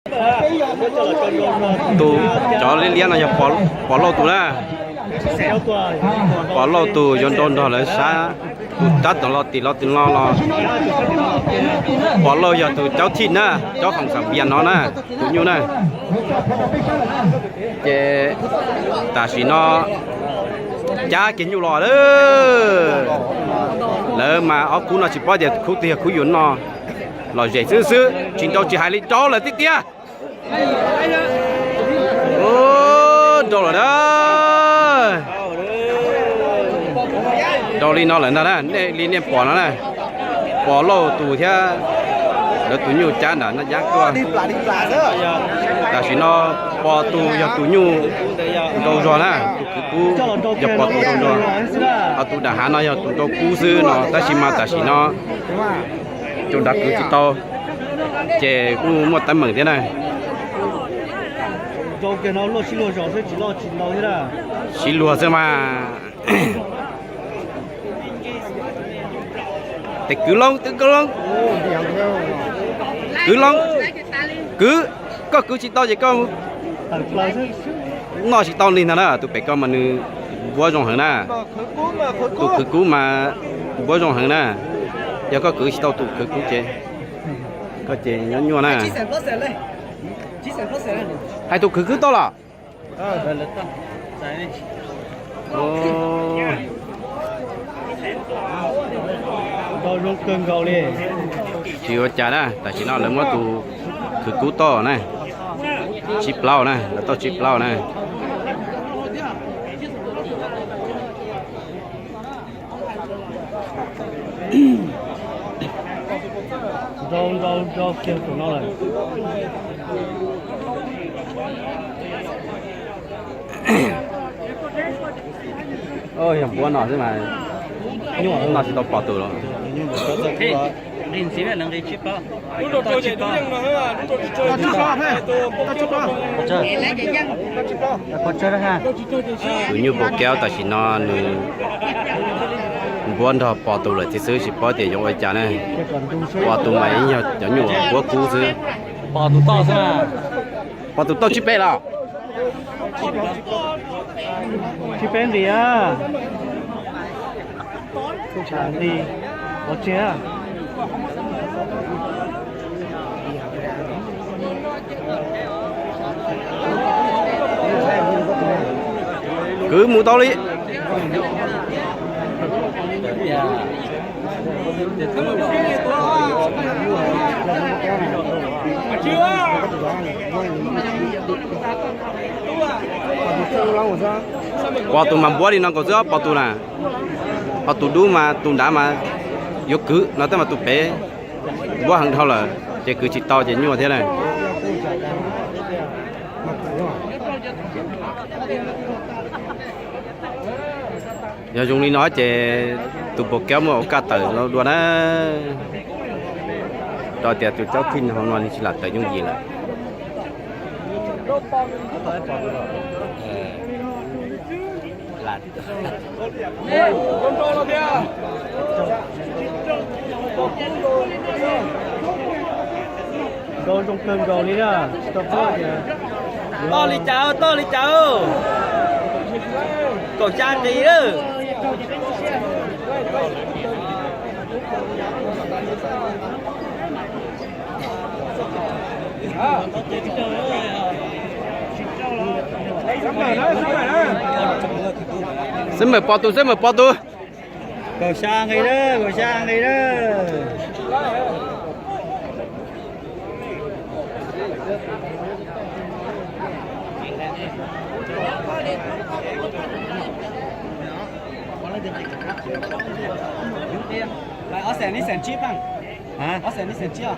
Tus cov liab liab no yog Pov Lauj tus na. Pov Lauj tus yuav nrau nrog lawv sab, tus tab tom los tim los tim no los. Pov Lauj yog tus caub thij na, caub foom xam vias no na, tus nyuj na. Ces tam sim no cab kiag nyuj los lawm. Lawv mas ob khub no tsis paub tias khub twg yog khub yuav noj. Los zem xwb xwb, tsis nrau tsis hais li, nrau lawm tiag tiag. Nrau lawm na. Nrau li no lawm ntag na, nej li nej pom no na. Pov Lauj tus thiab lawv tus nyuj cab nram Naj Yab tuaj. Tam sim no Pov tus yog tus nyuj nrau zog na, tus khwv kub yog Pov tus nrau zog. Ho tus nram hav no yog tus nrau kub xwb no, tab sis mas tam sim no cov nrad kwv tsis tau, ces kuj muaj teeb meem thiab na. Siv luag xwb mas. Tes kwv loo, kwv loo, kwv loo, kwv, koj kwv tsis tau ces koj noj tsis tau li ntag na. Tus pem ko mas nws npuab zoo heev na. Tus khwv kub mas npuab zoo heev na. Yog koj kwv tsis tau tus khwv kub ces koj ces nyob nyuaj na. Hais tus khwv kub tau los? Tsis ua cas na, tam sim no lawv muab tus khwv kub tau na. Tsib plaub na, lawv tau tsib plaub na. Yog npuab no xwb mas noj tsis tau Pov tus los. Tus nyuj Pov Kaub tam sim no nws npuab nrog Pov tus lawm thiab xwb, tsis paub tias yuav ua cas ne. Pov tus mas yeej yog cov nyuj uas npuab kub xwb. Pov tus tau tsib peb los? Tsib peb nqis a. Ua tsi a? Kwv mus tau li. Pov tus mas npuab li no nkaus xwb, Pov tus na. Ho tus dub mas tus nrad mas yuav kwv no tab mas tus pem npuab heev dhau lawm ces kwv tsis tau ces nyuaj thiab na. Yog zoo li no ces tus Pov Kaub muaj ua kaj tawm dua na. Rau tias tus caub thij no nws tsis lam tawm yooj yim lawm. Toj li cas, toj li cas? Kaum xya nqis lawm. Xab mem Pov tus, xab mem Pov tus. Kaum xya nqis lawm, kaum xya nqis lawm. Ob xeem, ib xeem tsib pab. Ob xeem, ib xeem tsib os.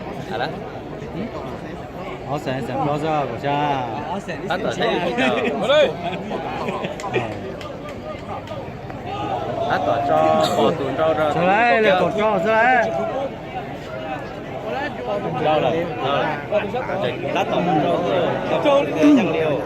Ob xeem, ib xeem plaub xwb, kaum xya. Tab tom tso Pov tus nrau rau. Xwb lawm, kaum rau xwb lawm. Tab tom nrau, tab tom nrau.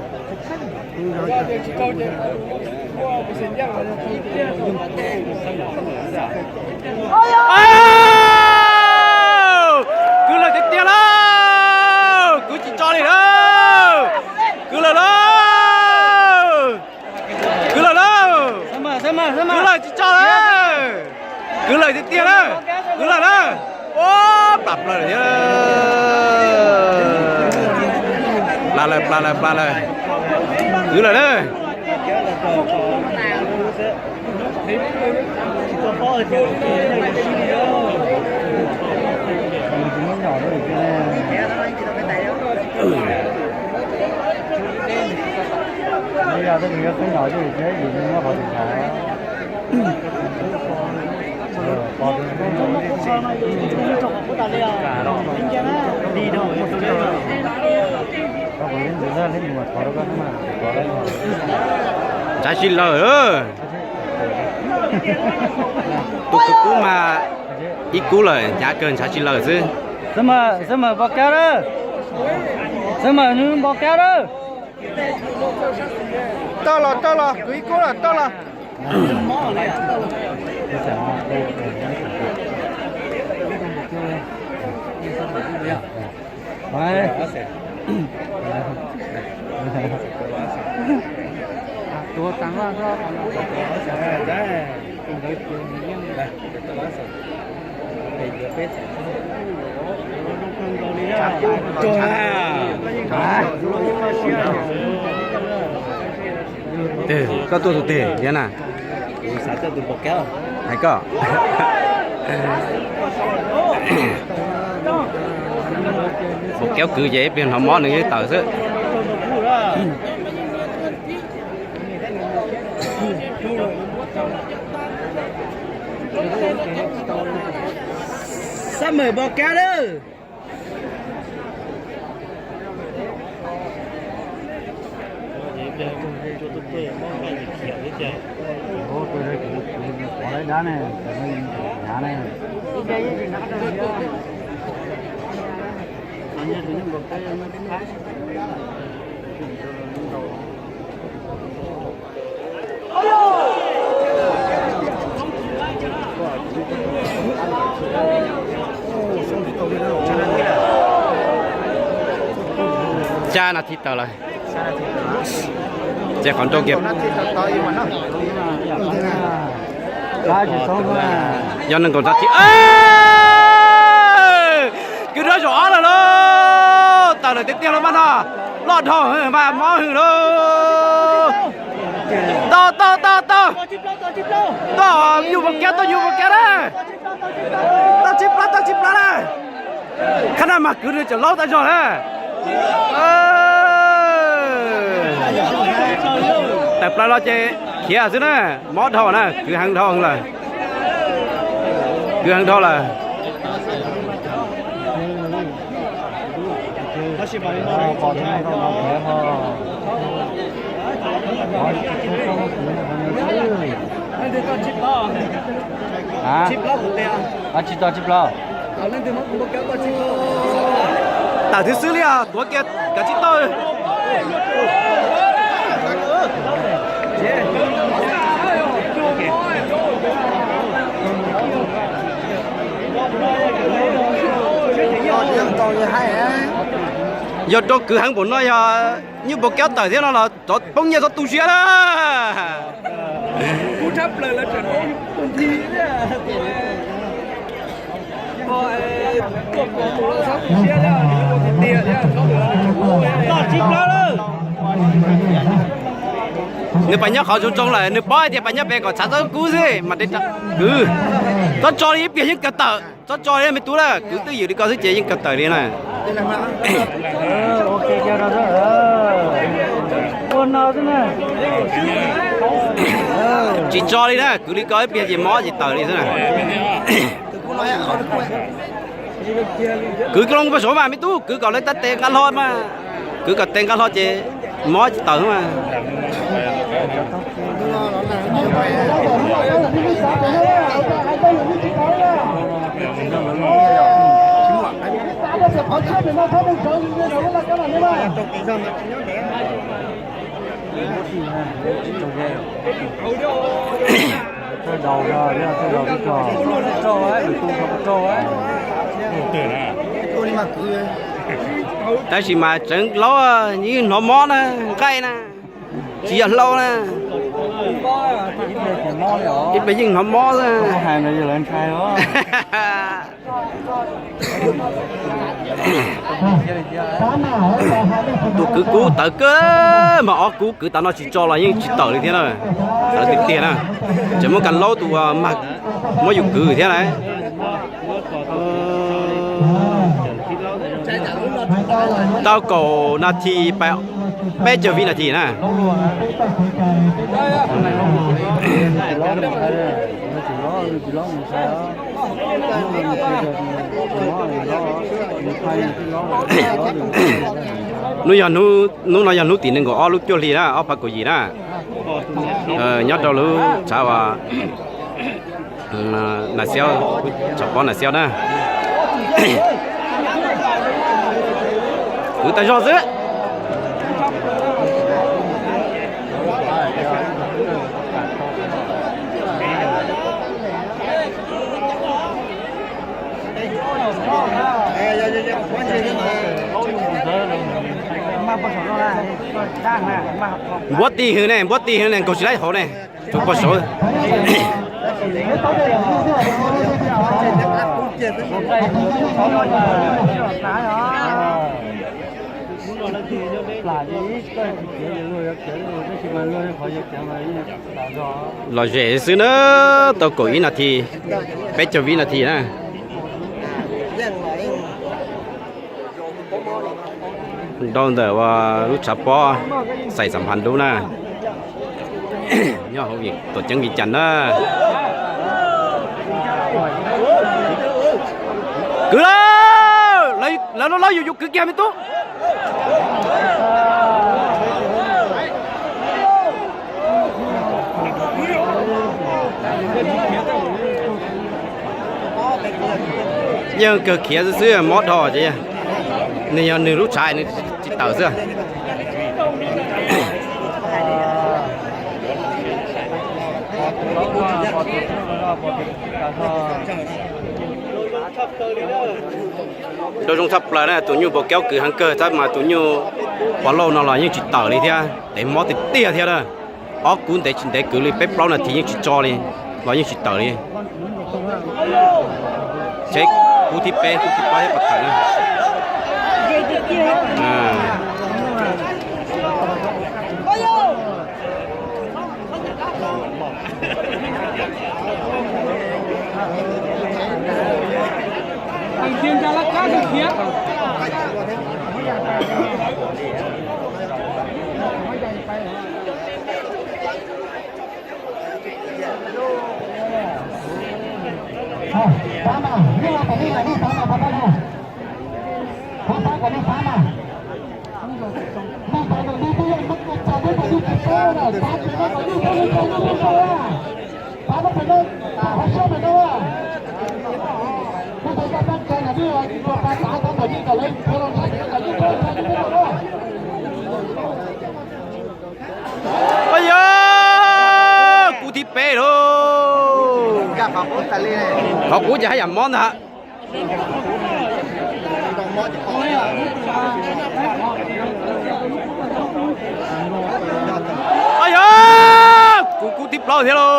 Kwv lawm tiag tiag lauj, kwv tsis tso li na. Kwv lawm na, ua plas plaws lawm thiab. Plas lawm, plas lawm, plas lawm. Kwv lawm na. Ntshav tsis lawm. Tus kwv kub mas ib kub lawm, hnyav kawg ntshav tsis lawm xwb. Xab mem npau kab lawm, xab mem nws npau kab lawm. Toj los, toj los, kwv ib kub lawm, toj los. Koj tuaj tus twg thiab na? Hais koj. Npau kab kwv ces ib pliag hnov mob nws yeej tawm xwb. Xab mem npau kab lawm. Xya nas this tawm lawm. Ces qhov nrau kiag. Yog nees nkaum nas this. Kwv rov zaum ob lawm lauj. Tawm lawm tiag tiag los mas no. Loj dhau mas mob hwj lauj. Tau, tau, tau, tau. Tau, yug npau kab, tau yug npau kab na. Tau tsib plaub, tau tsib plaub na. Qhab na mas kwv nws tseem laub tau zog na. Tawm plaws los ces khiav xwb na, mob dhau na, kwv heev dhau lawm. Kwv heev dhau lawm. Tsis tau tsib plaub. Tawm twb xwb li os, tuav kiag kav tsij tau. Yog rau kwv heev npaum no yog nyuj npau kab tawm thiab no los rov poob nyiaj txhob tu siab na. Nws pas nyob qhov zoo zoo lawm, nws paub hais tias pas nyob pem kom tshav txhob kub xwb mas kwv. Txhob tso li ib pliag yeej kawg tawm, txhob tso li me tub na, kwv twb ywm li ko xwb ces yeej kawg tawm li na. Tsis tso li na, kwv li ko ib pliag ces mob ces tawm li xwb na. Kwv loo paj saud mas me tub, kwv kom lawv tab tes nqa hlo mas, kwv kom tes nqa hlo ces mob ces tawm mas. Tab sis mas tseev laub yeej hnov mob na, nqaij na. Tsis yog hlau na. Ib pliag yeej hnov mob xwb. Tus kwv kub tawv kawg, mas ob kub kwv tav no tsis tso los yeej tsis tawm li thiab na. Tawv tiag tiag na. Tseem muab Kas Laub tus uas mag muab yus kwv thiab na. Tau kaum nas this, peb caug vib nas this na. Hnub no yog hnub tim nees nkaum ob lub cuaj hli na, ob phav kaum yim na. Nyob rau lub tshav uas Nas Xiab, tshav pob Nas Xiab na. Kwv tag zog xwb. Npuab ti hwv ne, npuab ti hwv ne, nkaug tsis laib hauv ne. Tsuas pog saud. Lom zem xwb na, tau kaum ib nas this, peb caug vib nas this na. Nrau ntawm uas lub tshav pob Xais Xam Phas Dub na. Nyob hauv tuam ceeb Vias Cas na. Kwv lawm, lawv lub laub yus yus kwv kiag me tub. Yeej kawg khiav xwb xwb, mob dhau ces nws yog nws lub tshav nws tsis tawm xwb. Nrau zoo tshaj plaws na, tus nyuj Npau Kaub kwv heev kawg, tab mas tus nyuj Pov Lauj no los yeej tsis tawm li thiab, tev mob tiag tiag thiab na. Ob kub ntev tsis ntev kwv li peb plaub nas this yeej tsis tso li, los yeej tsis tawm li. Tsheb kub thib peb, kub thib plaub thiab pas tawm na. Yog kub thib peb lauj. Qhov kub ces haj yam mob ntag. Yog kub, kub thib plaub thiab lauj.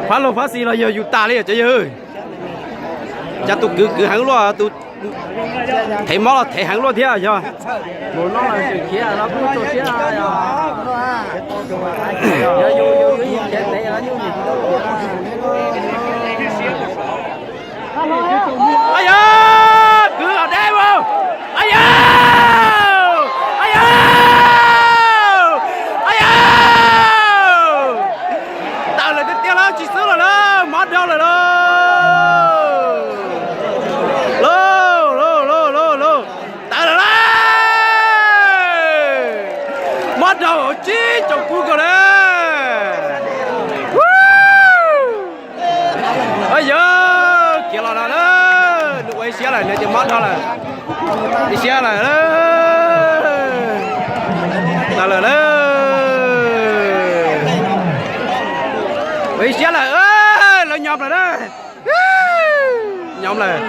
Phab laug Fab Xis los yog yus tas li cov yawg. Cas tus kwv kwv heev luaj, tus thev mob los thev heev luaj thiab yog. Yog kwv los deb a. Yog, yog, tawm lawm tiag tiag lauj, tsis xwb lawm lauj, mob dhau lawm lauj. Lauj, lauj, lauj, lauj, lauj, tawm lawm lauj. Mob dhau tsib caug kub kawg na. Yog khiav los no na, nws ua ib siab lawm, nws tias mob dhau lawm. Ib siab lawm, tawm lawm na. Ua ib siab lawm, lawv nyob lawm na. Nyob lawm.